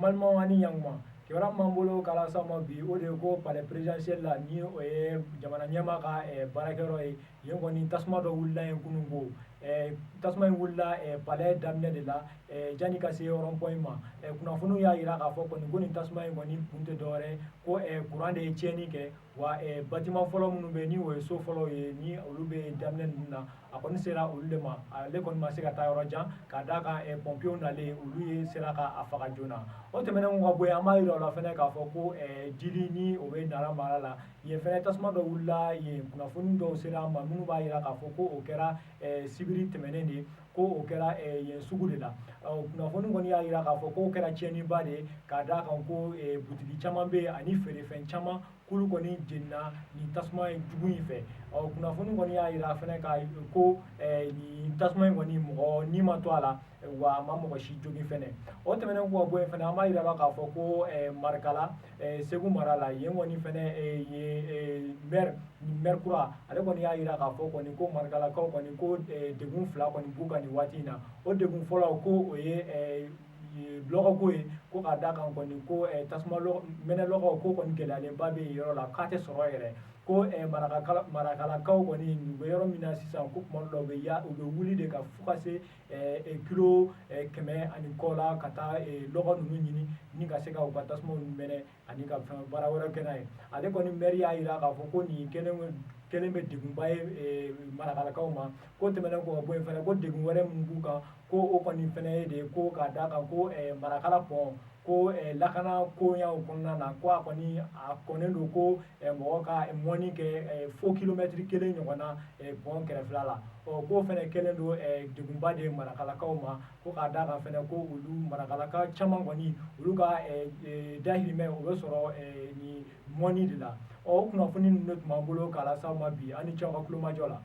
Balimaw, ani ɲankuma. Kibaruya min b'an bolo k'a lase aw ma bi, o de ye ko palais présidentiel la, ni o ye jamana ɲɛmaa ka baarakɛyɔrɔ ye, yen kɔni tasuma dɔ wulila yen kunun. Ko tasuma in wulila palais daminɛ de la janni ka se rond point ma. Kunnafoniw y'a jira k'a fɔ kɔni ko nin tasuma in kɔni kun tɛ dɔwɛrɛ ko courant de ye tiɲɛni kɛ. Wa bâtiment fɔlɔ minnu bɛ yen, ni o ye so fɔlɔw ye, ni olu bɛ daminɛ ninnu na, a kɔni sera olu de ma. Ale kɔni ma se ka taa yɔrɔ jan, ka d'a kan pompiers nalen, olu ye sera ka a faga joona. O tɛmɛnen kɔ ka bɔ yen, an b'a yira o la fɛnɛ k'a fɔ ko Dili, ni o bɛ Nara mara la, yen fɛnɛ tasuma dɔ wulila yen. Kunnafoni dɔw sera an ma minnu b'a yira k'a fɔ ko o kɛra sibiri tɛmɛnen de, ko o kɛra yen sugu de la. Kunnafoni kɔni y'a yira k'a fɔ k'o kɛra tiɲɛniba de ye, ka d'a kan ko butigi caman bɛ yen ani feerefɛn caman, k'olu kɔni jenina nin tasuma in jugu in fɛ. Ɔ, kunnafoni kɔni y'a yira fɛnɛ ka ko nin tasuma in kɔni, mɔgɔ ni ma to a la, wa a ma mɔgɔ si jogin fɛnɛ. O tɛmɛnen kɔ ka bɔ yen fɛnɛ, an b'a yira la k'a fɔ ko Marikala, Segu mara la, yen kɔni fɛnɛ yen maire kura, ale kɔni y'a yira k'a fɔ kɔni ko Marikalakaw kɔni, ko degun fila kɔni b'u kan nin waati in na. O degun fɔlɔ, ko o ye lɔgɔko ye, ko k'a da kan kɔni ko tasuma mɛnɛ lɔgɔ ko kɔni gɛlɛyalenba bɛ yen yɔrɔ la, k'a tɛ sɔrɔ yɛrɛ. Ko Marakalakaw kɔni u bɛ yɔrɔ min na sisan, ko tuma dɔw la u bɛ wuli de ka fo ka se kilo 100 ani kɔ la ka taa lɔgɔ ninnu ɲini ni ka se ka u ka tasumaw mɛnɛ ani ka fɛn baara wɛrɛ kɛ n'a ye. Ale kɔni maire y'a jira k'a fɔ ko nin kelen kelen bɛ degunba ye Marakalakaw ma. Ko tɛmɛnen kɔ ka bɔ yen fɛnɛ, ko degun wɛrɛ min b'u kan, ko o kɔni fɛnɛ ye de ko k'a d'a kan ko Marakala pont, ko lakana koɲaw kɔnɔna na, ko a kɔni a kɔnnen don ko mɔgɔ ka mɔni kɛ fo kilomɛtiri 1 ɲɔgɔn na pont kɛrɛfɛla la. Ɔ, k'o fɛnɛ kɛlen don degunba de ye Marakalakaw ma. Ko k'a d'a kan fɛnɛ ko olu Marakalaka caman kɔni, olu ka dahirimɛ o bɛ sɔrɔ nin mɔni de la. Ɔ, o kunnafoni ninnu de tun b'an bolo k'a lase aw ma bi. An ni ce aw ka tulomajɔ la.